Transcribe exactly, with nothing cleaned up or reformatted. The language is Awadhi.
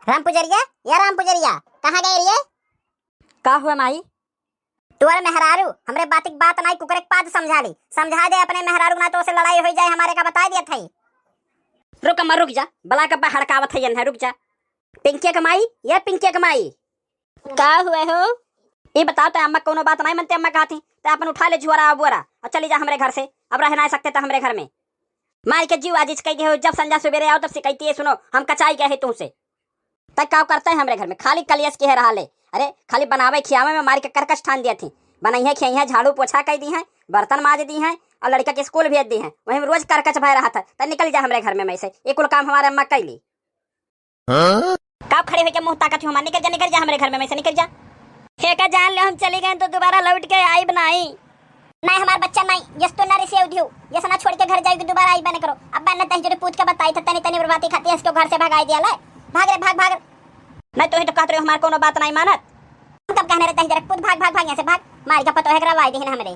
राम पुजरिया, या राम पुजरिया, कहाँ गए रहिए? का हुआ माई? तोर मेहरारू हमरे बातिक बात नाई, कुकरे के पाद समझा ली। समझा दे अपने मेहरारू, ना तो ओसे लड़ाई होइ जाए हमरे का, बताइ दिया था। रुक अम्मा, रुक जा, बला के बा हड़कावत है, रुक जा। पिंकिया के माई, ये पिंकिया के माई। का हुए हो? ई बताओ, तै अम्मा कौनो बात नाई मनते, अम्मा कहती, तै अपन उठा ले झुआरा बोरा और चली जा हमरे घर से। अब रह नाई सकते तै हमरे घर में। मार के जीव आजिज कइ दिहे हो, जब संझा सुबेरे आओ तब सिकइती है, सुनो, हम कचाई गए हैं तुमसे। तै का करते हैं हमरे घर में, खाली कलियस के है रहा ले। अरे, खाली बनावे खियावे में मार के करकस ठान दिया थी। बनइहे खियइहे, झाड़ू पोछा कइ दी हैं, बर्तन माज दी हैं और लड़का के स्कूल भेज दी हैं, वहीं में रोज करकच भय रहा था। तै निकल जा हमरे घर में, में से ये कुल काम हमारे अम्मा कइ ली। हाँ? का खड़े होके मुँह ताकत हो हमार? निकल जा, निकल जा हमरे घर में, में से निकल जा। हे का जान ले, हम चली गए तो दोबारा लौट के आइब नाई। नाई हमार बच्चा नाई, यस तो ना रिसे उधियो, यस ना छोड़ के घर जाओगी, दोबारा आइबा न करो। अब ना तही जोरे पूत के बताई था, तनी तनी बर्बादी खाती है, इसको घर से भगाई दिया ले। भाग रे, भाग, भाग। नाई तो ही तो कहत रहे हो, हमार कोनो बात नाई मानत। हम कब कहने रहते हैं जरा पूत, भाग, भाग, भाग यहाँ से, भाग। मार के पतो है, करवाई दी है ना हमरे।